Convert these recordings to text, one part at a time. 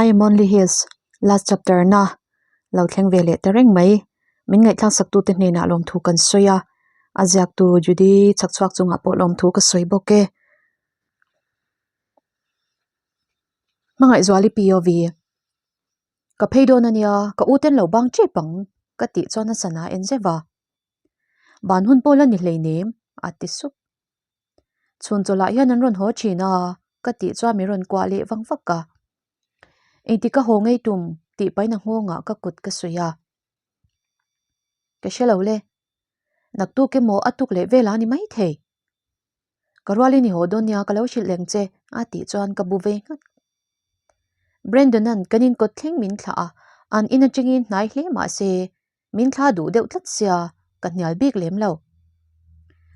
am only his last chapter na lo thleng ve leh ta reng mai min ngaihthlak sak tute hnenah lawmthu kan sawi a a ziaktu Judy chhak chhuak chungah pawh lawmthu ka sawi bawk e. Hmangaihzuali POV Ka phei dawn ania ka u ten lo bang tep ang ka tih chuan a sana en zeuh a ban hun pawh la ni hleinem a ti sup. Chhun chawlhah hian an rawn haw thin a ka tih chuan min rawn kuah leh vang vak a. Engtik ka haw ngei tum tih pahin a nghawngah ka kut ka suih a. Ka hre lo le. Naktuk emaw a tuk leh velah a ni maithei. Ka rualin i haw dawn nia ka lo hrilh leng che a tih chuan ka bu ve nghat. Brandon-a'n kan inkawt thleng min thlah a, an in atangin hnai hle mah se Min thla duh deuh tlat sia, ka hnial bik lem lo.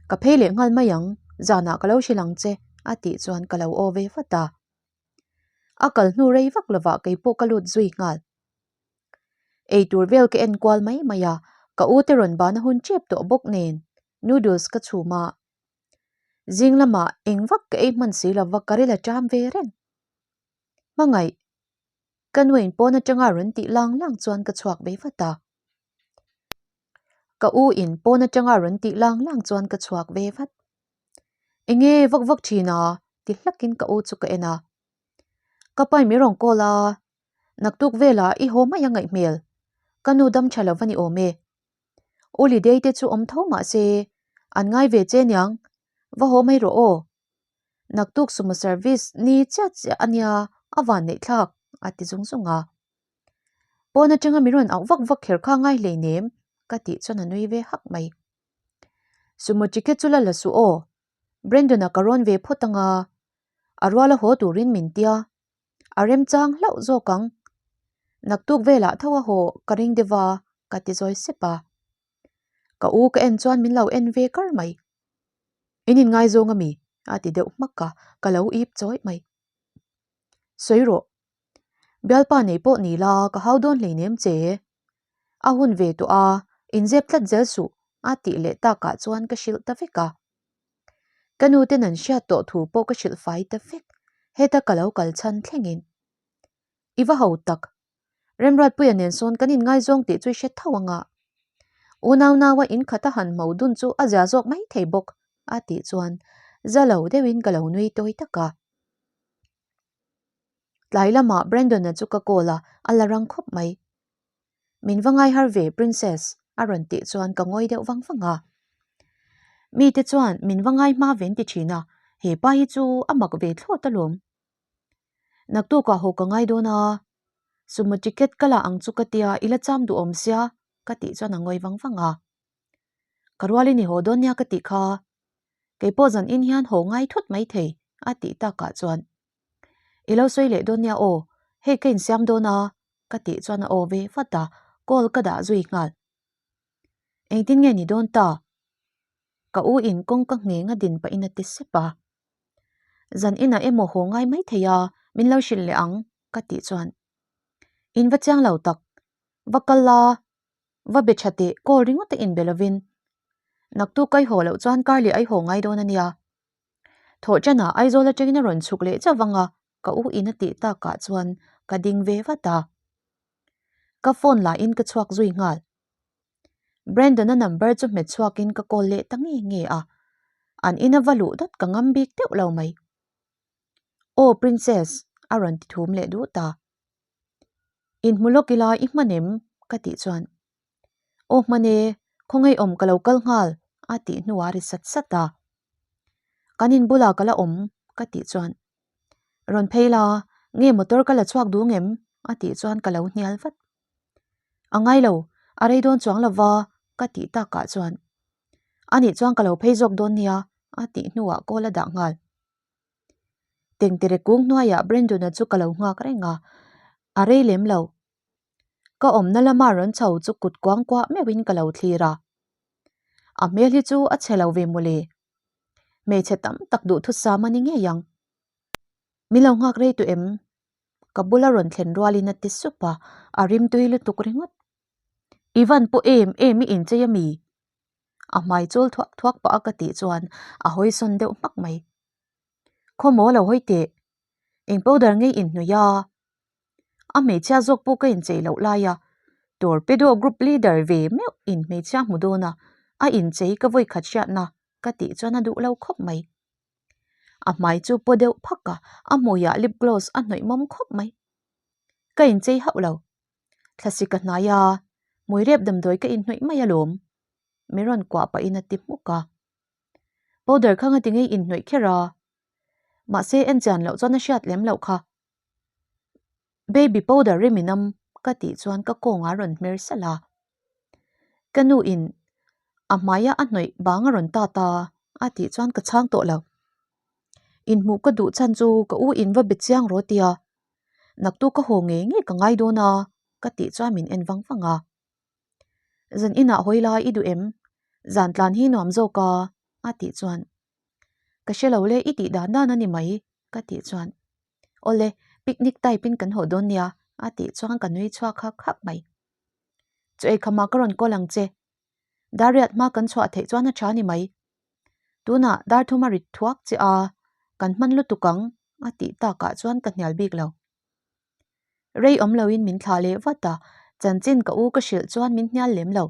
Ka phei leh nghal mai ang, zanah ka lo hrilh ang che, a tih chuan ka lo aw ve vat a. A kal hnu rei vak lovah kei pawh ka lut zui nghal. Ei tur vel ka en kual mai mai a, ka u te rawn bana hun tep tawh bawk nen noodles ka chhum a. Zing lamah eng vak ka ei hman si lova ka ril a ṭam ve reng. Hmangaih. Ka nuin pawn atanga rawn tih lang lang chuan ka chhuak ve vat a. Ka u in pawn atanga rawn tih lang lang chuan ka chhuak ve vat. Enge vak vak thin a? ti hlakin ka u chu ka en a. Ka pain min rawn call a, naktuk velah i haw mai a ngaih hmel. Ka nu dam tha lo va ni awm e. U Lidei te chu awm tho mah se, an ngai ve che niang, va haw mai rawh aw. Naktuk sumo service ni chiah chiah a nia a van neih thlak a ti zung zung a. Pawn atanga min rawn auh vak vak kher kha ngai hleinem ka tih chuan a nui ve hak mai. Sumo ticket chu la la suh aw, Brandon-a ka rawn ve phawt anga a ruala haw turin min tia a remchang hlauh zawk ang. Naktuk velah tho a haw ka ring deuh a ka ti zawi sep a. Ka u ka en chuan min lo en ve kar mai. In inngaizawng a mi? a ti deuh hmak a, ka lo ip chawih mai. Sawi rawh. Bialpa nei pawh ni la, ka hau dawn hleinem che. A hun ve tawh a, inzep tlat zel suh, a tih leh takah chuan ka hrilh ta vek a. Ka nu ten an hriat tawh thu pawh ka hrilh fai ta vek, heta ka lo kal chhan thlengin. I va ho tak, Remruatpuia nen sawn kan inngaizawng tih chu i hre tho ang a. Unau naua inkhat a han hmo dun chu a zia zawk mai thei bawk a tih chuan za lo deuhin ka lo nui tawi tak a. Tlai lamah Brandon-a chu ka call a, a la rang khawp mai. Min va ngai har ve Princess a rawn tih chuan ka ngawi deuh vang vang a. Mite chuan min va ngai hma ven ti thin a, he pa hi chu a mak ve thlawt alawm. Naktukah haw ka ngai dawn a, sumo ticket ka la ang chu ka tia i la cham duh awm sia ka tih chuan a ngawi vang vang a. Ka rualin i haw dawn nia ka tih kha, keipawh zan in hian haw ngai thut mai thei a tih takah chuan I lo sawi leh dawn nia aw, hei ka insiam dawn a ka tih chuan a aw ve vat a, call ka dah zui nghal. Engtin nge ni dawn ta? Ka u in kawngka ngheng a din pahin a ti sep a. Zan inah emaw haw ngai mai thei a, min lo hrilh leh ang, ka tih chuan. In va chiang lo tak, va kal la, va be tha teh call ringawt a inbe lovin. Naktuk ai haw loh chuan kar leh ai haw ngai dawn a nia. Thawh chanah Aizawl atangin a rawn chhuk leh chauh vang a, ka u in a tih takah chuan ka ding ve vat a. Ka phone lahin ka chhuak zui nghal. Brandon-a number chu hmet chhuakin ka call leh ta nge nge a, an ina va luh dawt ka ngam bik deuh lo mai. Aw Princess a rawn ti thum leh duh ta. Inhmu lawk ila i hman em? ka tih chuan Aw hman e, khawngaih awm ka lo kal nghal a tih hnuah a ri sat sat a. Kan in bulah ka la awm ka tih chuan Rawn phei la, nge motor ka la chhuak duh ngem? a tih chuan ka lo hnial vat. A ngai lo, a rei dawn chuang lova ka tih takah chuan Anih chuan ka lo phei zawk dawn nia a tih hnuah call a dah nghal. Tengtere kung hnuaiah Brandon-a chu ka lo nghak reng a, a rei lem lo. Ka awmna lama rawn chho chu kut kuang kuah meuhin ka lo thlir a. A hmel hi chu a chhe lo ve mawle. Hmeichhe tam tak duhthusam a ni ngei ang. Min lo nghak rei tawh em? Ka bula rawn thlen rualin a ti sup a, a rim tui lutuk ringawt. I van pawh em em i inchei a mi? A hmai chul thuak thuak pah a ka tih chuan a hawi sawn deuh hmak mai. Khaw maw lo hawi teh? Eng powder ngei inhnawih a? A hmeichhia zawk pawh ka inchei loh lai a, Torpedo group leader ve meuh in hmeichhia hmu dawn a, a inchei ka vawi khat hriatna ka tih chuan a duh lo khawp mai. A hmai chu paw deuh phak a, a hmuiah lip gloss a hnawih mawm khawp mai. Ka inchei hauh lo. Thlasi ka hnai a, hmui rep damdawi ka inhnawih mai alawm. Mi rawn kuah pahin a ti hmuk a. Powder kha ngati ngei inhnawih kher a, mahse en chian loh chuan a hriat lem loh kha. Baby powder rim in am ka tih chuan ka kawng a rawn hmer salh a. Ka nu in a hmaia a hnawih bang a rawn tat a a tih chuan ka chhang tawh lo. Inhmuh ka duh chhan chu ka u in va be chiang rawh tia naktuk ka haw ngei ngei ka ngai dawn a ka tih chuan min en vang vang a. Zan inah hawi lai i duh em? Zan tlan hi nuam zawk a a tih chuan Ka hre lo le i tih dan dan a ni mai ka tih chuan Awle, picnic type in kan haw dawn nia a tih chuan ka nui chhuak hak hak mai. Chu ei khamah ka rawn call ang che. Dar riat hma kan chhuah theih chuan a tha ni mai. Tunah dar thum a rit thuak che a, kan hman lutuk ang a tih takah chuan ka hnial bik lo. Rei awm loin min thlah leh vat a, chanchin ka u ka hrilh chuan min hnial lem lo.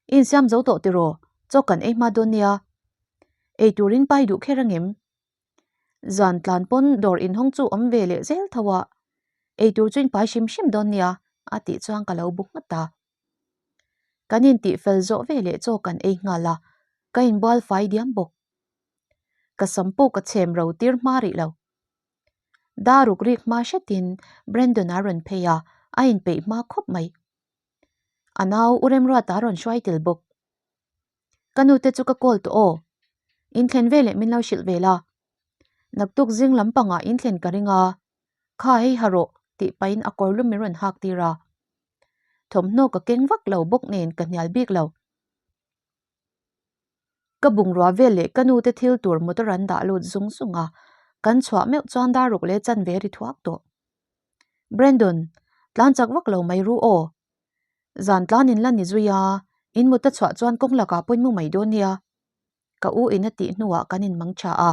I insiam zo tawh tiraw, chaw kan ei hma dawn nia. Ei turin pai duh kher angem? Zan tlan pawn dawr inhawng chu awm ve leh zel tho a, ei tur chu in pai hrim hrim dawn nia a tih chuan ka lo bu nghat a. Kan intih fel zawh ve leh chaw kan ei nghal a, ka inbual fai diam bawk. Ka sam pawh ka chhem ro tir hma rih lo. Daruk rik hma hretin Brandon a rawn phei a, a inpeih hma khawp mai. A nau U Remruata a rawn hruai tel bawk. Ka nute chu ka call tawh aw. Inthlen veleh min lo hrilh ve la. Naktuk zing lampangah inthlen ka ring a, kha hei ha rawh tih pahin a kawr lum min rawn hak tir a. Thawmhnaw ka keng vak lo bawk nen ka hnial bik lo. Ka bungrua vel leh ka nute thil tur motor an dah lut zung zung a, kan chhuah meuh chuan daruk leh chanve ri thuak tawh. Brandon, tlan chak vak lo mai ru aw. Zan tlan in la ni zui a, in mut a chhuah chuan kawng lakah pawhin mu mai dawn nia. Ka u in a tih hnuah kan inmang tha a.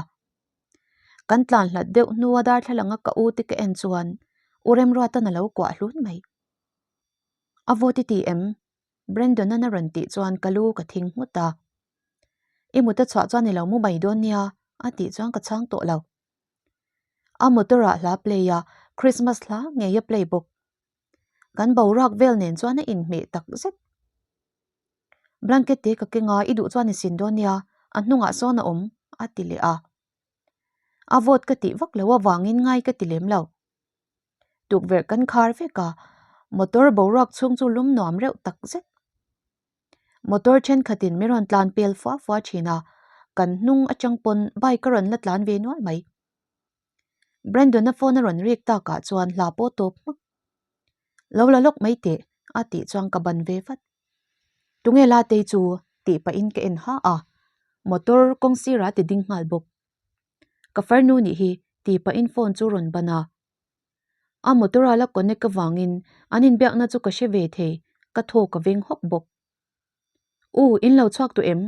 Kan tlan hlat deuh hnua darthlalanga ka u te ka en chuan U Remruatan a lo kuah hlun mai. A vawt i ti em? Brandon-an a rawn tih chuan ka lu ka thing nghut a. I mut a chhuah chuan i lo mu mai dawn nia a tih chuan ka chhang tawh lo. A motor-ah hla play a, Christmas hla ngei a play bawk. Kan boruak vel nen chuan a inhmeh tak zet. Blanket te ka keng a, i duh chuan i sin dawn nia, a hnungah sawn a awm, a ti leh a. A vawt ka tih vak lo avangin ngai ka ti lem lo. Tukverh kan khar vek a, motor boruak chhung chu lum nuam reuh tak zet. Motor thenkhatin min rawn tlan pel fua fua thin a, kan hnung atang pawn bike a rawn la tlan ve nual mai. Brandon-a phone a rawn rik takah chuan hla pawh tawp hmak. Lo la lawk mai teh a tih chuan ka ban ve vat. Tunge Latei chu tih pahin ka en ha a, motor kawng sirah a ti ding nghal bawk. Ka farnu nih hi tih pahin phone chu rawn ban a. A motor a la connect avangin an inbiakna chu ka hre ve thei, ka thaw ka veng hawk bawk. U, in lo chhuak tawh em?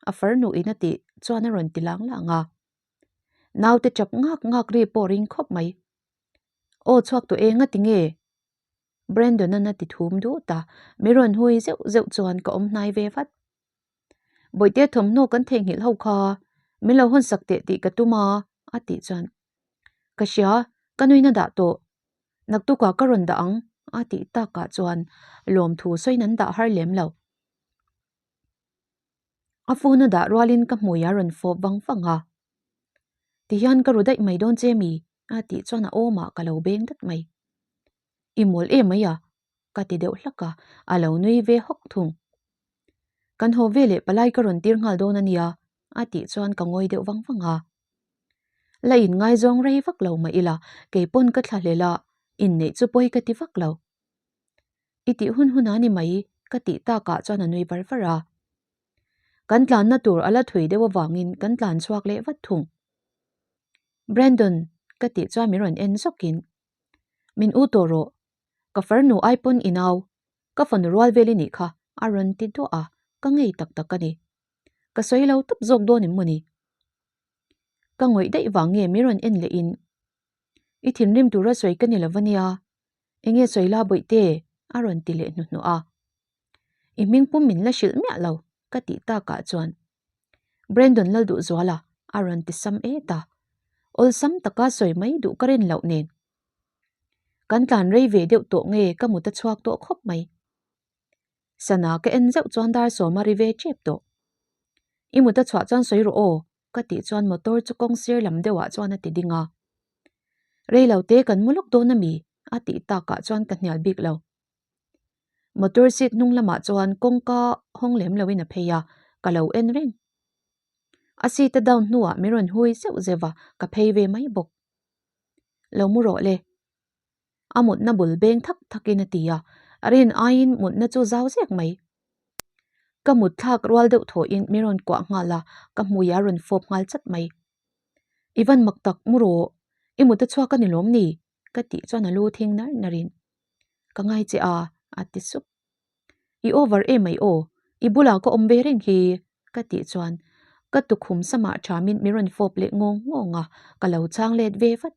A farnu in a tih chuan a rawn ti lang lang a. Naute chap ngak ngak ri pawh ring khawp mai. Aw chhuak tawh e nga ti nge? Brandon-an a ti thum dut a, mi rawn hui zeuh zeuh chuan ka awm hnai ve vat. Bawihte thawmhnaw kan theihnghilh ho kha min lo hawn sak teh tih ka tum a a tih chuan Ka hria, ka nuin a dah tawh. Naktukah ka rawn dah ang a tih takah chuan lawmthu sawiin an dah har lem lo. A phone a dah rualin ka hmui a rawn fawp vang vang a. Tihian ka ru daih mai dawn che mi? a tih chuan a awmah ka lo beng dat mai. I mawl em mai a? ka ti deuh hlak a, a lo nui ve hawk thung. Kan haw veleh palai ka rawn tir nghal dawn a nia a tih chuan ka ngawi deuh vang vang a. La in ngaizawng rei vak lo mah ila kei pawn ka thla hlel a, inneih chu pawi ka ti vak lo. I tih hun hun a ni mai ka tih takah chuan a nui var var a. Kan tlanna tur a la thui deuh avangin kan tlan chhuak leh vat thung. Brandon ka tih chuan min rawn en zawkin Min u tawh rawh, ka farnu ai pawn i nau, ka fanu rual vel i nih kha a rawn ti duah a, ka ngei tak tak a ni. Ka sawi lo tawp zawk dawn em mawni? Ka ngawih daih vang nge min rawn en leh in I thinrim tura sawi ka ni lo va nia. Enge sawi la bawihte? a rawn ti leh hnuhnawh a. I hming pum min la hrilh miah lo ka tih takah chuan Brandon Lalduhzuala a rawn ti sam et a, awlsam taka sawi mai duh ka rin loh nen. Kan tlan rei ve deuh tawh nge ka mut a chhuak tawh khawp mai. Sana ka en zeuh chuan dar sawm a ri ve tep tawh. I mut a chhuah chuan sawi rawh aw ka tih chuan motor chu kawng sir lam deuhah chuan a ti ding a. Rei lo te kan mu lawk dawn a mi? a tih takah chuan ka hnial bik lo. Motor seat hnung lamah chuan kawngka hawng lem loin a phei a, ka lo en reng. A seat a down hnuah min rawn hui zeuh zeuh a, ka phei ve mai bawk. Lo mu rawh le. A mutna bul beng thak thakin a ti a, a rin aiin mutna chu zau zek mai. Ka mut thlak rual deuh thawhin min rawn kuah nghal a, ka hmui a rawn fawp nghal chat mai. I van mak tak mu rawh, i mut a chhuak a ni lawm ni? ka tih chuan a lu thing nar narin ka ngai che a, a ti sup. I over em mai aw, i bulah ka awm ve reng hi ka tih chuan ka tukhum samah thamin min rawn fawp leh ngawng ngawng a, ka lo chhang let ve vat.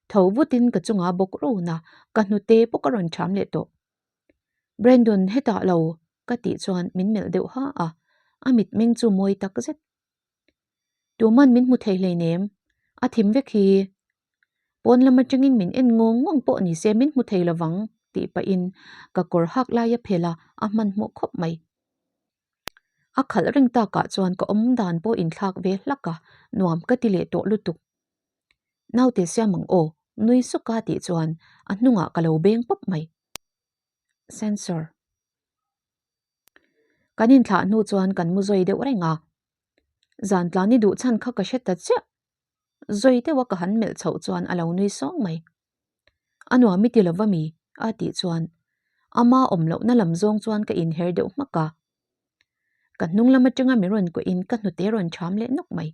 Tho vutin ka chungah bawk run a, ka hnute pawh ka rawn ṭham leh tawh. Brandon hetah lo ka tih chuan min melh deuh ha a, a mitmeng chu mawi tak zet. Tuman min hmu thei hleinem, a thim vek hi. Pawn lam atangin min en ngawng ngawng pawh ni se min hmu thei lovang tih pahin ka kawr hak lai a phelh a, a hmanhmawh khawp mai. A khalh reng takah chuan ka awm dan pawh inthlak ve hlak a, nuam ka ti leh tawh lutuk. Naute siam ang aw, nui suk a tih chuan a hnungah ka lo beng pawp mai. Sensor. Kan inthlah hnu chuan kan mu zawi deuh reng a, zan tlan i duh chhan kha ka hre ta chiah. Zawi deuha ka han melh chhoh chuan a lo nui sawng mai. A nuam i ti lova mi? a tih chuan ama awm lohna lam zawng chuan ka inher deuh hmak a. Ka hnung lam atanga mi rawn kuahin ka hnute rawn cham leh nawk mai.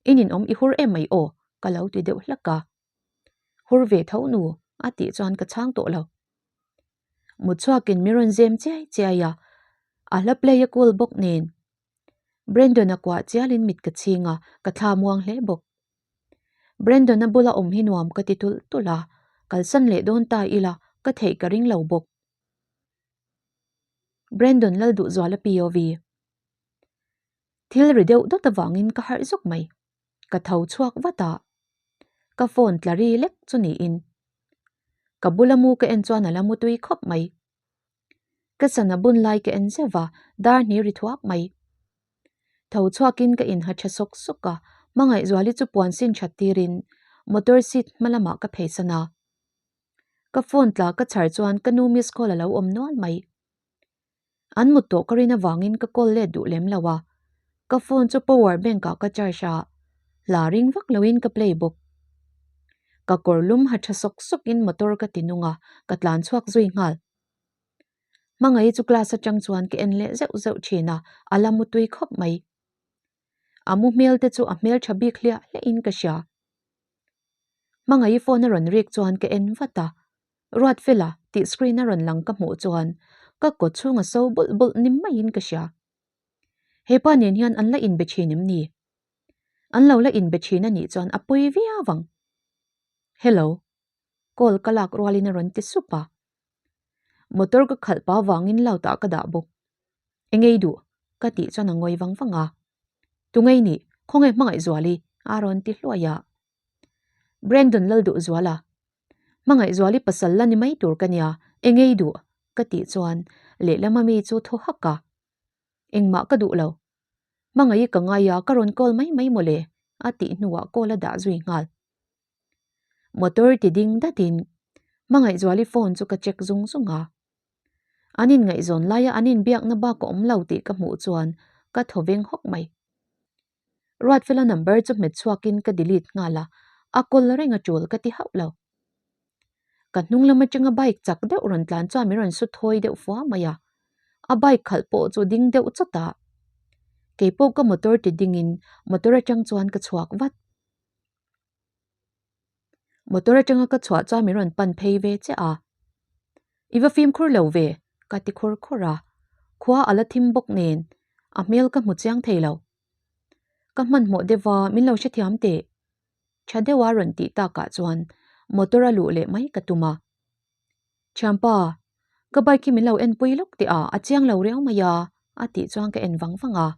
I ninawm i hur em mai aw ka lo ti deuh hlak a. Hur ve tho nu a tih chuan ka chhang tawh lo. Mutchhuakin mi rawn zem chiai chiai a, a hla play a cool bawk nen. Brandon-a kuah chialin mit ka chhing a, ka thla muang hle bawk. Brandon-a bula awm hi nuam ka ti tulh tulh a, kalsan leh dawn ta ila ka theih ka ring lo bawk. Brandon Lalduhzuala POV. Thil ri deuh dawt avangin ka harh zuk mai. Ka tho chhuak vat a, ka phone tla ri lek chu niin. Ka bula mu ka en chuan a la mu tui khawp mai. Ka sana bun lai ka en zeuh va, dar hni ri thuak mai. Tho chhuakin ka inha tha sawk sawk a, Hmangaihzuali chu puan sin that tirin motor seat hma lamah ka pheisan a. Ka phone tla ka chhar chuan ka nu miss call a lo awm nual mai. An mut tawh ka rin avangin ka call let duh lem lo a, ka phone chu power bank ah ka charge a, hla ring vak loin ka play bawk. Ka kawr lum ha tha sawk sawkin motor ka ti nung a, ka tlan chhuak zui nghal. Hmangaih chu class atang chuan ka en leh zeuh zeuh thin a, a la mu tui khawp mai. A mu hmel te chu a hmel tha bik hliah hliah in ka hria. Hmangaih phone a rawn rik chuan ka en vat a, Ruatfela tih screen a rawn lang ka hmuh chuan ka kaw chhung a so bulh bulh ni maiin ka hria. Hepa nen hian an la inbe thin em ni? An lo la inbe thin a nih chuan a pawi viau ang. Hello. Call ka lak rualin a rawn ti sup a. Motor ka khalh pa vangin loud ah ka dah bawk. Engei duh? Ka tih chuan a ngawi vang vang a. Tungei nih, khawnge Hmangaihzuali? a rawn ti hluai a. Brandon Lalduhzuala, Hmangaihzuali pasal la ni mai tur ka nia, engei duh? Ka tih chuan lehlam ami chu thaw hak a. Engmah ka duh lo. Hmangaih ka ngai a, ka rawn call mai mai mawle, a tih hnuah call a dah zui nghal. Motor ti ding datin Hmangaihzuali phone chu ka check zung zung a. An inngaihzawn laia an inbiakna bak a awm lo tih ka hmuh chuan ka thaw veng hawk mai. Ruatfela number chu hmet chhuakin ka delete nghal a, a call reng a tul ka ti hauh lo. Ka hnung lam atanga bike chak deuh rawn tlan chuan min rawn su thawi deuh fua mai a, a bike khalh pawh chu ding deuh chawt a. Keipawh ka motor ti dingin motor atang chuan ka chhuak vat. Motor atanga ka chhuah chuan min rawn pan phei ve chiah a, I va fimkhur lo ve ka ti khur khur a, khua a la thim bawk nen a hmel ka hmu chiang thei lo. Ka hmanhmawh deuh a min lo hrethiam teh. Tha deuha rawn tih takah chuan motor a luh leh mai ka tum a. Thianpa, ka bike hi min lo enpui lawk teh a, a chiang lo riau mai a, a tih chuan ka en vang vang a.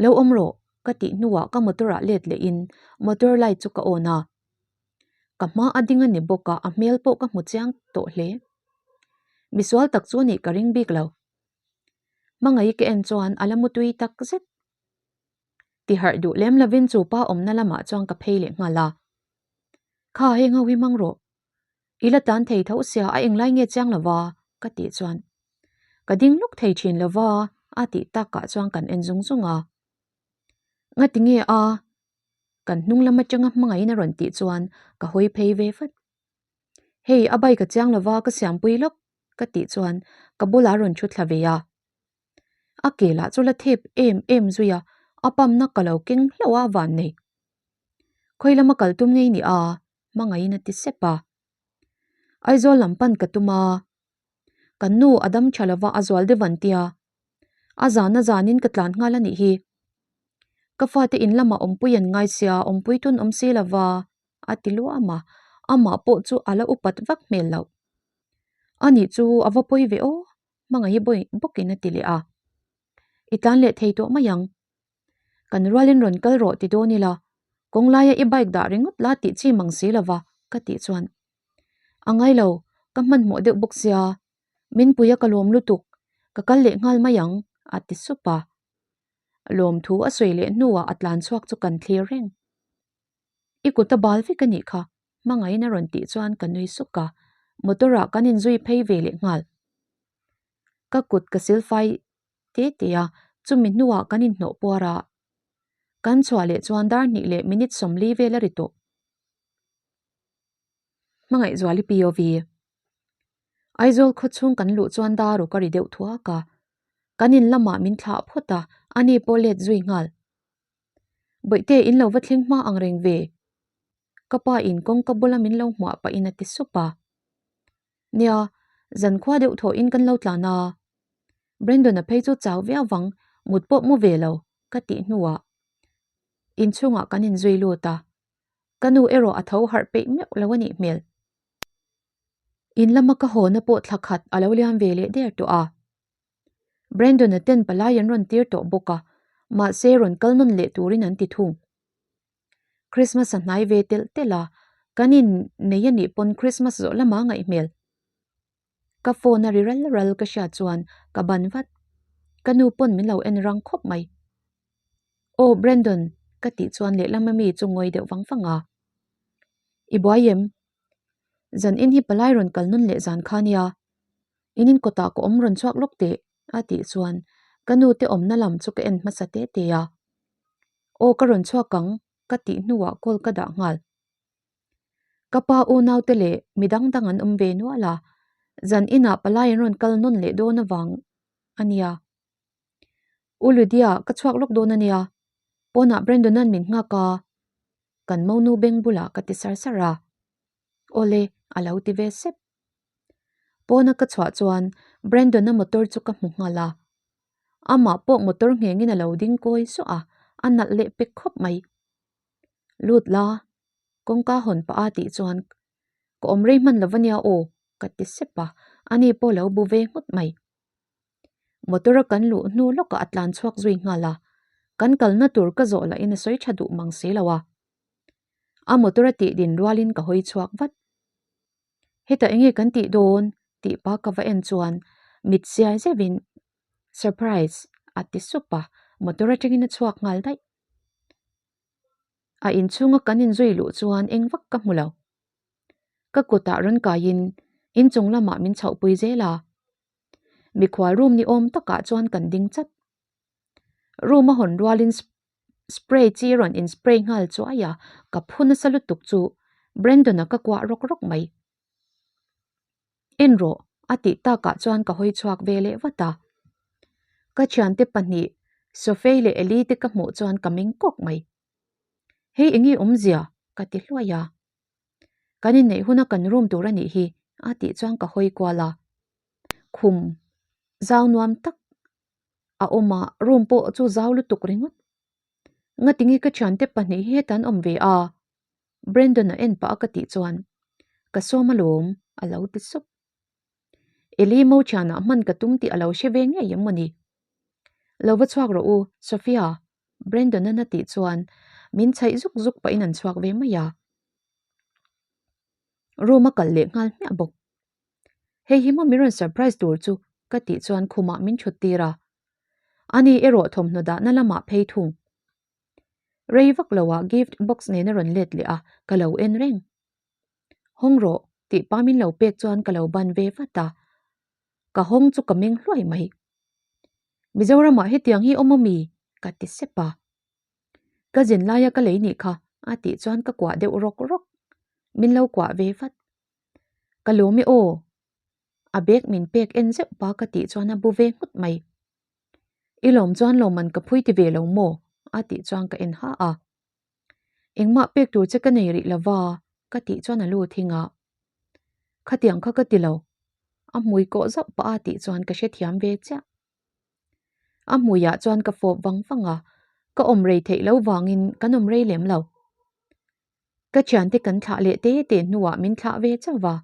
Lo awm rawh, ka tih hnuah ka motor ah let lehin motor light chu ka on a. Ka hma a ding a ni bawk a, a hmel pawh ka hmu chiang tawh hle. Misual tak chu nih ka ring bik lo. Hmangaih ka en chuan a la mutui tak zet. Tiharh duh lem lovin chu pa awmna lamah chuan ka phei leh nghal a. Kha heng ho hi hmang rawh. I la tan thei tho sia a englai nge chiang lova ka tih chuan ka ding lawk thei thin lova a tih takah chuan kan en zung zung a. Ngati nge a? Kan hnung lam atanga hmangaihin a rawn tih chuan ka hawi phei ve vat. Hei a bike a chiang lova ka siampui lawk ka tih chuan ka bulah a rawn thu thla ve a. A ke lah chu la thep em em zui a, a pamna ka lo keng hlauh a van nei. Khawi lama kal tum ngei ni a, hmangaihin a ti sep a. Aizawl lam pan ka tum a, kan nu a dam tha lova a zual deuh an tia, a zan a zanin ka tlan nghal a nih hi. Ka fate in lamah awmpui an ngai sia, awmpui tun awm si lova a ti luam a, amah pawh chu a la upat vak hmel loh. Anih chu a va pawi ve aw, hmangaih hi bawkin a ti leh a. I tlan leh thei tawh mai ang. Kan rualin rawn kal rawh ti dawn ila, kawng laia i bike dah ringawt la tih chi mang si lova ka tih chuan a ngai lo, ka hmanhmawh deuh bawk sia, min pui a ka lawm lutuk, ka kal leh nghal mai ang a ti sup a. Lawmthu a sawi leh hnuah a tlan chhuak chu kan thlir reng. I kut a bal vek a nih kha, hmangaihin a rawn tih chuan ka nui suk a, motor ah kan inzui phei ve leh nghal. Ka kut ka silfai te te a, chumi hnuah kan inhnawh puar a, kan chhuah leh chuan dar hnih leh minute 40 vel a ri tawh. Hmangaihzuali POV. Aizawl khaw chhung kan luh chuan dar uk a ri deuh thuak a, kan in lamah min thlah phawt a, ani pawh let zui nghal. Bawihte in lo va thleng hma ang reng ve. Ka pa in kawngka bula min lo hmuah pahin a ti sup a. Nia, zankhua deuh thawh in kan lo tlan a. Brandon-a phei chu chau viau vang, mut pawh mu ve lo, ka tih hnuah inchhungah kan inzui lut a. Ka nu erawh a tho harh peih meuh lo a nih hmel. In lama ka hawna pawh thla khat a lo liam ve leh der tawh a. Brandon-a ten palai an rawn tir tawh bawk a, mahse rawn kal nawn leh turin an ti thung. Christmas a hnai ve telh telh a, kan in nei a nih pawn Christmas zawh lama ngaih hmel. Ka phone a ri ral ral ka hriat chuan ka ban vat. Ka nu pawn min lo en rang khawp mai. Aw Brandon ka tih chuan lehlam ami chu ngawi deuh vang vang a. I buai em? Zan in hi palai rawn kal nawn leh zan kha nia. In in kawtah ka awm rawn chhuak lawk teh a tih chuan ka nu te awmna lam chu ka en hmasa te te a. Aw ka rawn chhuak ang ka tih hnuah call ka dah nghal. Ka pa unau te leh mi dang dang an awm ve nual a, zan inah palai an rawn kal nawn leh dawn avang a nia. U Lydia ka chhuak lawk dawn a nia, pawnah Brandon-a'n min nghak a, kan monu beng bulah ka ti sar sar a. Awle a lo ti ve sep. Pawna ka chhuah chuan Brandon-a motor chu ka hmu nghal a. Amah pawh motor nghengin a lo ding kawi suah a, a nalh leh pek khawp mai. Lut la, kawngka hawn pah a tih chuan ka awm rei hman lo va nia aw ka ti sep a, ani pawh lo bu ve nghut mai. Motor a kan luh hnu lawkah a tlan chhuak zui nghal a, kan kalna tur ka zawh lahin a sawi tha duh mang si lo a. A motor a tih din rualin ka hawi chhuak vat. Hetah enge kan tih dawn tih pa ka va en chuan mit siai zeuhin Surprise a ti sup a, motor atangin a chhuak nghal daih. A inchhunga kan inzui luh chuan eng vak ka hmu lo. Ka kutah rawn kaiin inchung lamah min chhohpui zel a. Mikhual room ni awm takah chuan kan ding chat. Room a hawn rualin spray chi rawn in spray nghal chuai a, ka phu nasa lutuk chu Brandon-a ka kuah rawk rawk mai. En rawh a tih takah chuan ka hawi chhuak ve leh vat a. Ka thiante pahnih Sophie leh Ellie te ka hmuh chuan ka meng kawk mai. Hei enge awmzia? ka ti hluai a. Kan inneih huna kan room tur a nih hi a tih chuan ka hawi kual a. Khum zau nuam tak a awm a, room pawh chu zau lutuk ringawt. Ngatinge ka thiante pahnih hi heta an awm ve a? Brandon a en pah a ka tih chuan ka sawm alawm a lo ti sup. Eli mo thianah hman ka tum tih a lo hre ve ngei em mawni? Lo va chhuak rawh u, Sophia, Brandon-a'n a tih chuan min chhaih zuk zuk pahin an chhuak ve mai a. Room a kal leh nghal hmiah bawk. Hei hi maw min rawn surprise tur chu ka tih chuan khumah min thut tir a. Ani erawh thawmhnaw dahna lamah phei thung. Rei vak loah gift box nen a rawn let leh a, ka lo en reng. Hawng rawh tih pa min lo pek chuan ka lo ban ve vat a. Ka hawng chu ka meng hluai mai. Mizoramah hetiang hi awm ami? ka ti sep a. Ka zin laia ka lei nih kha a tih chuan ka kuah deuh rawk rawk. Min lo kuah ve vat. Ka lawm e aw. A bag min pek en zeuh pa ka tih chuan a bu ve nghut mai. I lawm chuan lawmman ka phui ti ve lo maw? a tih chuan ka en ha a. Engmah pek tur che ka nei rih lova ka tih chuan a lu thing a. Khatiang kha ka ti lo. A hmui kawh zauh pah a tih chuan ka hrethiam ve chiah. A hmuiah chuan ka fawp vang vang a, ka awm rei theih lo vangin kan awm rei lem lo. Ka thiante kan thlah leh te te hnuah min thlah ve chauh va,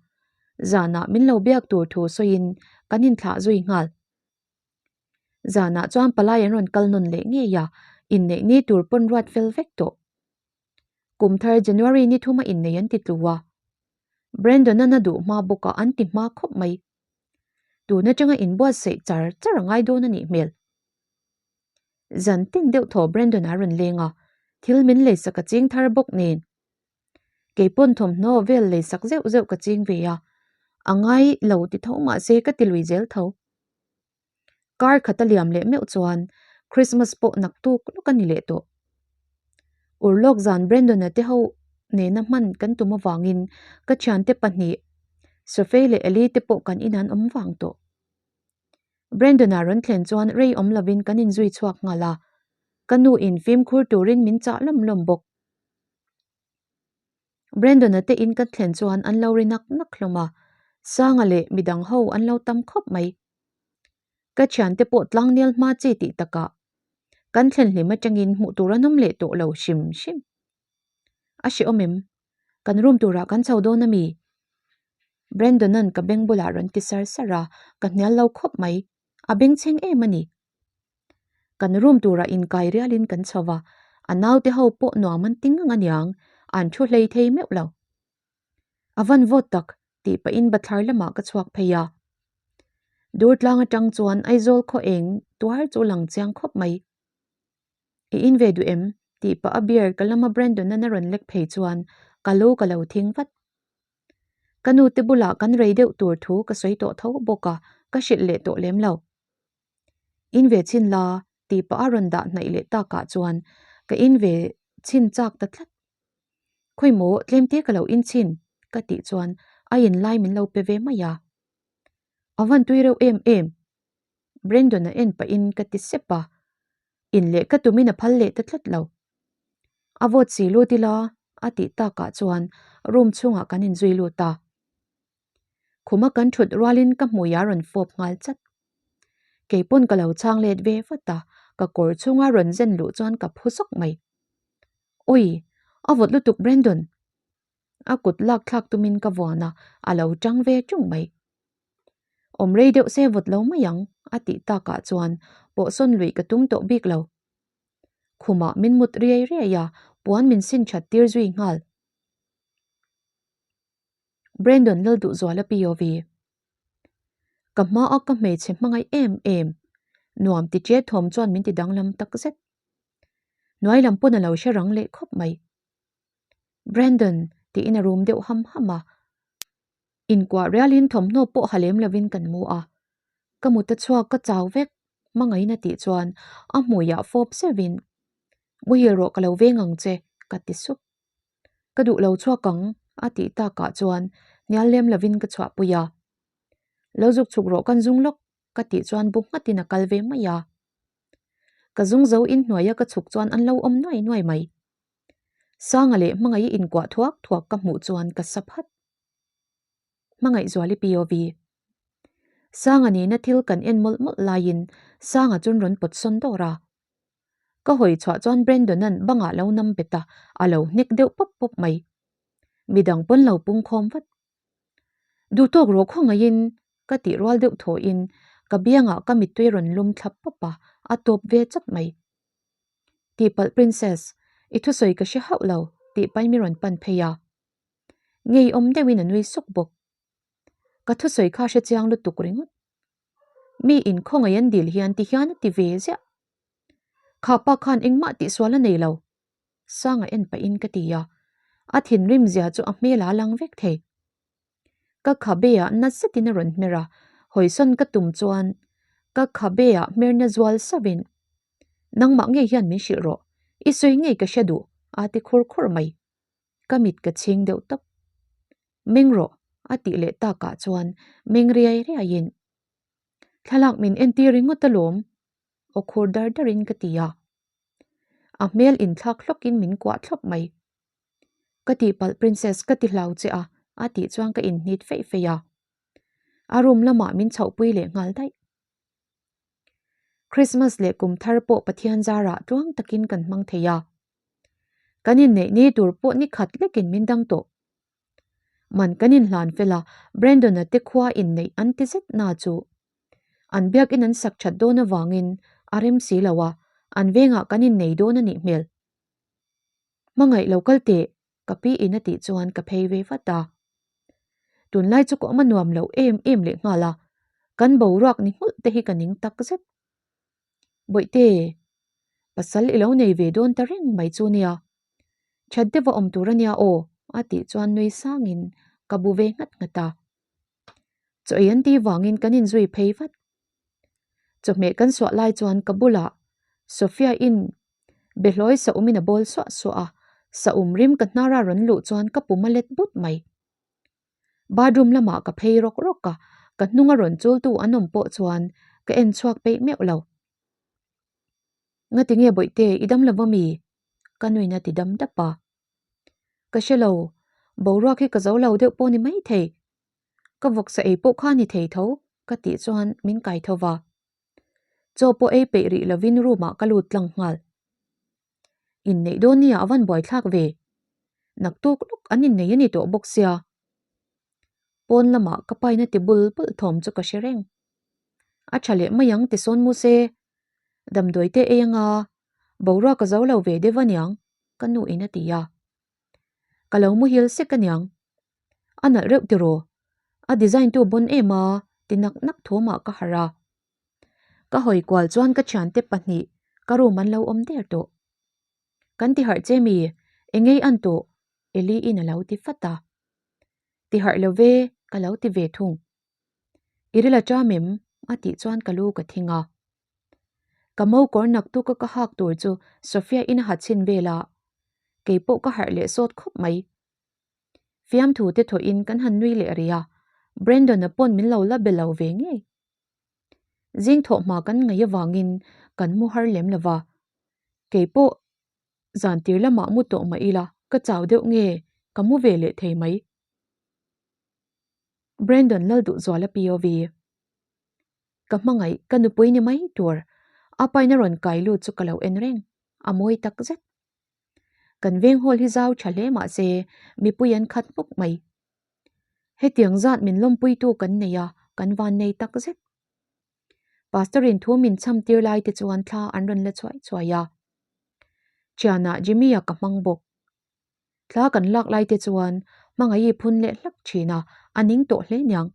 zanah min lo biak tur thu sawiin kan inthlah zui nghal. Zanah chuan palai an rawn kal nawn leh ngei a, inneih ni tur pawn ruat fel vek tawh. Kum thar January ni thuma innei an ti tlu a, Brandon-a na duh hma bawkah an ti hma khawp mai. Tun atanga inbuatsaih char char a ngai dawn a nih hmel. Zan tin deuh thaw Brandon a rawn leng a, thil min leisak a ching thar bawk nen. Kei pawn thawmhnaw vel leisak zeuh zeuh ka ching ve a, a ngai lo ti tho mahse ka ti lui zel tho. Kar khat a liam leh meuh chuan Christmas pawh nak tuk lawk a ni leh tawh. Urlawk zan Brandon-a te ho nena hman kan tum avangin ka thiante pahnih Sophie leh Ellie te pawh kan in an awm vang tawh. Brandon-a rawn thlen chuan rei awm lovin kan inzui chhuak nghal a, ka nu in fimkhur turin min chah lawm lawm bawk. Brandon-a te in kan thlen chuan an lo ri nak nak hlawm a, Sanga leh midang ho an lo tam khawp mai. Ka thiante pawh tlangnel hma chi tih takah kan thlen hlim atangin hmuh tur an awm leh tawh lo hrim hrim. A hrehawm em? Kan room turah kan chho dawn ami? Brandon-a'n ka beng bulah rawn ti sar sar a, ka hnial lo khawp mai. A bengchheng em a ni. Kan room turah inkai rialin kan chho va, a naute ho pawh nuam an ti ngang aniang, an thu hlei thei meuh lo. A van vawt tak tih pahin bathlar lamah ka chhuak phei a. Durtlang atang chuan Aizawl khaw eng tuar chu lang chiang khawp mai. I in ve duh em? tih pah a beer ka lama Brandon-a'n a rawn lek phei chuan ka lu ka lo thing vat. Ka nu te bulah kan rei deuh tur thu ka sawi tawh tho bawk a, ka hrilh leh tawh lem lo. In ve chhin la tih pah a rawn dah hnaih leh takah chuan ka in ve chhin chak ta tlat. Khawi maw tlem te ka lo in chhin ka tih chuan a in lai min lo pe ve mai a. A van tui reuh em em. Brandon a en pahin ka ti sep a, in leh ka tumin a phal leh ta tlat lo. A vawt si lut ila a tih takah chuan room chhungah kan inzui lut a. Khuma kan thut rualin ka hmui a rawn fawp nghal chat. Kei pawn ka lo chhang let ve vat a, ka kawr chhunga rawn zen luh chuan ka phu zawk mai. Awi! A vawt lutuk Brandon! A kut lak thlak tumin ka vuan a, a lo tang ve tung mai. Awm rei deuh se vawt lo mai ang, a tih takah chuan pawhsawn luih ka tum tawh bik lo. Khumah min mut riai riai a, puan min sin that tir zui nghal. Brandon Lalduhzuala POV. Ka hma a ka hmeichhe hmangaih em em, nuam ti che thawm chuan min ti danglam tak zet. Hnuai lam pawn a lo hre rang leh khawp mai. Brandon tiin a rum deuh ham ham a. Inkuah rialin thawmhnaw pawh ha lem lovin kan mu a. Ka mut a chhuak ka chau vek, hmangaihna tih chuan a hmuiah fawp zeuhin, Muhil rawh ka lo veng ang che, ka ti sup. Ka duh lo chhuak ang, a tih takah chuan hnial lem lovin ka chhuahpui a. Lo zuk chhuk rawh kan zung lawk, ka tih chuan bu nghatin a kal ve mai a. Ka zung zo inhnuaia ka chhuk chuan an lo awm nuai nuai mai. Sanga leh Hmangaih inkuah thuak thuak ka hmuh chuan ka sa phat. Hmangaihzuali POV. Sanga nena thil kan en mawlh mawlh laiin Sanga chuan rawn pawt sawn dawr a. Ka hawi chhuah chuan Brandon-a'n bangah lo nam bet a, a lo hnek deuh pawp pawp mai. Midang pawn lo pung khawm vat. Duhtawk rawh khawngaihin! Ka tih rual deuh thawhin ka biangah ka mittui rawn lum thlap pawp a, a tawp ve chat mai. Tihpalh Princess, i thusawi ka hre hauh lo tih pain mi rawn pan phei a. Ngeiawm deuhin a nui suk bawk. Ka thusawi kha hre chiang lutuk ringawt. Mi inkhawngaih an dil hian ti hian a ti ve ziah. Kha pa khan engmah tihsual a nei lo. Sanga en pahin ka ti a, a thinrim zia chu a hmel a lang vek thei. Ka khabe ah na zetin a rawn hmer a, hawisawn ka tum chuan ka khabe ah hmerna zual sauhin, Nangmah ngei hian min hrilh rawh, i sawi ngei ka hre duh, a ti khur khur mai. Ka mit ka chhing deuh tawp. Meng rawh, a tih leh takah chuan meng riai riaiin, Thlalak min entir ringawt alawm, aw khur dar darin ka ti a. A hmel inthlak hlawkin min kuah thlawp mai. Ka tihpalh princess ka ti hlau che a, a tih chuan ka inhnit feih feih a. A room lamah min chhohpui leh nghal daih. Christmas leh kum thar pawh Pathian zarah tluang takin kan hmang thei a. Kan inneih ni tur pawh ni khat lekin min dang tawh. Man kan inhlan fel a, Brandon-a te khua inneih an ti zet na chu. An biakin an sak that dawn avangin a rem si lo a, an vengah kan innei dawn a nih hmel. Hmangaih lo kal teh, ka pi in a tih chuan ka phei ve vat a. Tunlai chu ka awm a nuam lo em em leh nghal a, kan boruak ni nghulh te hi ka ning tak zet. Bawihte, pasal i lo nei ve dawn ta reng mai chu nia. That deuh a awm tur a nia aw, a tih chuan nui sangin ka bu ve nghat nghat a. Chaw ei an tih vangin kan inzui phei vat. Chawhmeh kan suah lai chuan ka bulah Sophia-in behlawi saum-in a bawl suah suah a, saum rim ka hnara rawn luh chuan ka pum a let but mai. Bathroom lamah ka phei rawk rawk a, ka hnunga rawn chultu an awm pawh chuan ka en chhuak peih meuh lo. Ngati nge bawihte i dam lo va mi? Ka nuin a ti dam dap a. Ka hre lo, boruak hi ka zo lo deuh pawh ni maithei. Ka vawksa ei pawh kha ni thei tho ka tih chuan min kai tho va. Chaw pawh ei peih rih lovin room ah ka lut tlang nghal. Inneih dawn nia a van buaithlak ve. Naktuk lawk an innei a ni tawh bawk sia. Pawn lamah ka paina ti bul bul thawm chu ka hre reng. A tha leh mai ang ti sawn mu se. Damdawi te ei anga boruak a zo lo ve deuh aniang ka nu in a ti a. Ka lo muhil sek aniang. A nalh reuh tiraw? A design tu bawn em a ti nak nak thawmah ka harh a. Ka hawi kual chuan ka thiante pahnih ka room an lo awm der tawh. Kan ti harh che mi? Engei an tawh? Eli in a lo ti fat a. Ti harh lo ve ka lo ti ve thung. I ril a ṭam em? a tih chuan ka lu ka thing a. Ka mo kawr naktuk a ka hak tur chu Sophia in a ha chhin vel a, keipawh ka harh leh sawt khawp mai. Fiamthu te thawhin kan han nui leh rih a, Brandon-a pawn min lo la be lo ve ngei. Zing thawh hma kan ngaih avangin kan mu har lem lo va, keipawh zan tir lamah mu tawh mah ila ka chau deuh nge ka mu ve leh thei mai. Brandon Lalduhzuala POV. Ka hmangaih, ka nupui ni mai tur. A paina rawn kai lut chu ka lo en reng, a mawi tak zet. Kan veng hall hi zau tha hle mah se mipui an khat hmuk mai. Hetiang zat min lawmpuitu kan nei a, kan van nei tak zet. Pastor in thu min cham tir lai te chuan thla an rawn la chhuai chhuai a. Thianah Jimmy-a ka hmang bawk. Thla kan lak lai te chuan hmangaih phun leh hlak thin a, a ning tawh hle niang.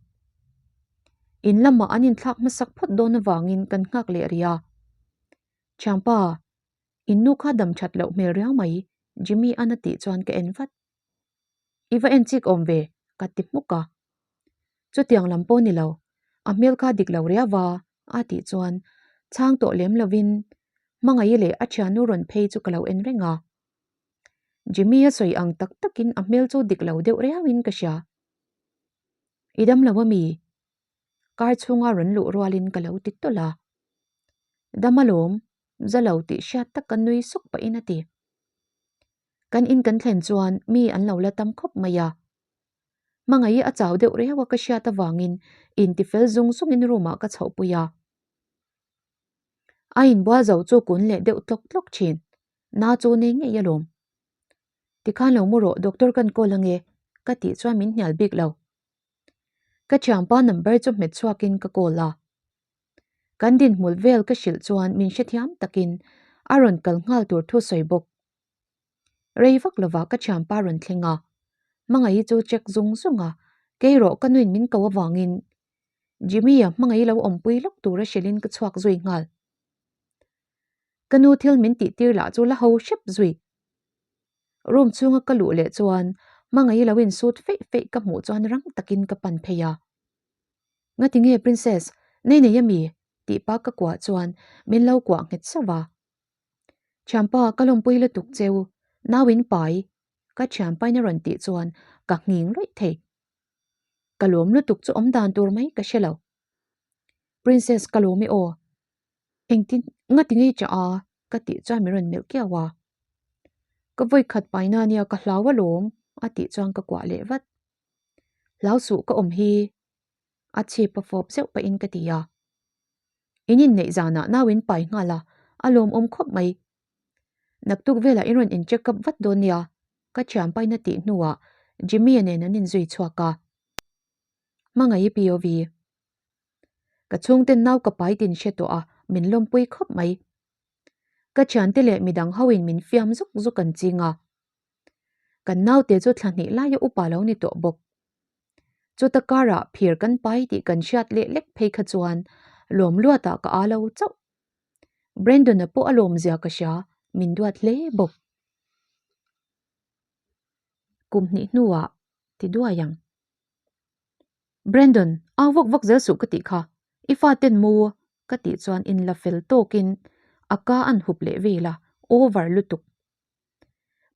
In lamah an inthlak hmasak phawt dawn avangin kan nghak leh rih a. Thianpa, in nu kha dam that loh hmel riau mai, Jimmy an a tih chuan ka en vat. I va en chik awm ve, ka ti hmuk a. Chutiang lam pawh ni lo, a hmel kha dik lo riau va, a tih chuan chhang tawh lem lovin Hmangaih leh a thiannu rawn phei chu ka lo en reng a. Jimmy a sawi ang tak takin a hmel chu dik lo deuh riauin ka hria. I dam lo ami? Car chhunga rawn luh rualin ka lo ti tawlh a. Dam alawm, za lo tih hriat taka nui suk pahin a ti. Kan in kan thlen chuan mi an lo la tam khawp mai a. Hmangaih a chau deuh riau a ka hriat avangin intifel zung zungin room ah ka chhohpui a. A inbual zo chu kun leh deuh tlawk tlawk thin. Na chu nei ngei alawm. Tikhan lo mu rawh doctor kan call ange ka tih chuan min hnial bik lo. Ka thianpa number chu hmet chhuakin ka call a. Kan dinhmul vel ka hrilh chuan min hrethiam takin a rawn kal nghal tur thu sawi bawk. Rei vak lovah ka thianpa rawn thleng a, hmangaih chu check zung zung a, kei rawh ka nuin min ko avangin Jimmy-a hmangaih lo awmpui lawk tura hrilhin ka chhuak zui nghal. Ka nu thil min tih tir lah chu la ho hrep zui. Room chhunga ka luh leh chuan hmangaih lo insut feih feih ka hmuh chuan rang takin ka pan phei a. Ngati nge Princess, nei nei ami? tih pa ka kuah chuan min lo kuah nghet sauh a. Thianpa ka lawmpui lutuk cheu, nau in pai ka thianpain a rawn tih chuan ka nghing luih thei. Ka lawm lutuk chu awm dan tur mai ka hre lo. Princess ka lawm i aw, Engtin ngati ngei chah a? ka tih chuan min rawn melh kiau a. Ka vawi khat paina nia ka hlau alawm a tih chuan ka kuah leh vat. Hlau suh ka awm hi a chhip a fawp zeuh pahin ka ti a. In inneih zanah nau in pai nghal a, a lawmawm khawp mai. Naktuk velah in rawn in check up vat dawn nia ka thian pain a tih hnuah Jimmy-a nen an inzui chhuak a. Hmangaih POV. Ka chhungten nau ka pai tin hre tawh a, min lawmpui khawp mai. Ka thiante leh midang hoin min fiam zuk zuk an ching a. Kan naute chu thla hnih laia upa lo ni tawh bawk. Chuta karah phir kan pai tih kan hriat leh lek phei kha chuan lawm luatah ka aa lo chauh. Brandon-a pawh a lawmzia ka hria, min duat hle bawk. Kum hnih hnuah ti duai ang. Brandon, au vak vak zel suh ka tih kha, i faten mu ka tih chuan in la fel tawkin a ka an hup leh vel a, over lutuk.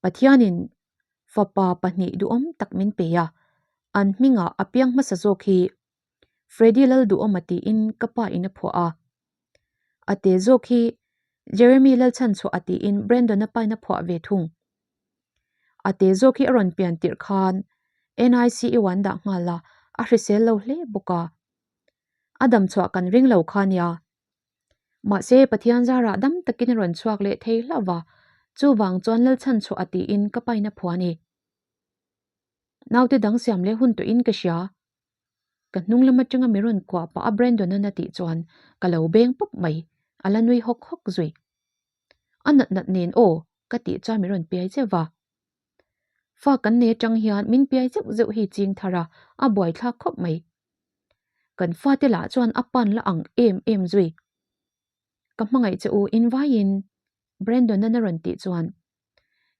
Pathianin fapa pahnih duhawm tak min pe a, an hmingah a piang hmasa zawk hi Freddy Lalduhawma tiin ka pa in a phuah a. A te zawk hi Jeremy Lalchhanchhuah a tiin Brandon-a pain a phuah ve thung. A te zawk hi a rawn pian tirh khan NICU an dah nghal a, a hrisel lo hle bawk a. A dam chhuah kan ring lo kha nia. Mahse, Pathian zarah dam takin a rawn chhuak leh thei hlauh va, chuvang chuan Lalchhanchhuah a tiin ka pain a phuah a ni. Naute dang siam leh hun tawhin ka hria. Ka hnung lam atanga mi rawn kuah pah a Brandon-a'n a tih chuan ka lo beng pawp mai, a la nui hawk hawk zui. A nat nat nen aw ka tih chuan min rawn piai zeuh va. Fa kan nei atang hian min piai zeuh zeuh hi ching thar a, a buaithlak khawp mai. Kan fate lah chuan a pan la ang em em zui. Ka hmangaih che u in vaiin Brandon-a'n a rawn tih chuan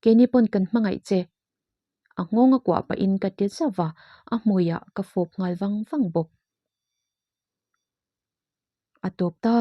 Keini pawn kan hmangaih che. A nghawng a kuah pahin ka ti zauh va, a hmuiah ka fawp nghal vang vang bawk. A tawp ta.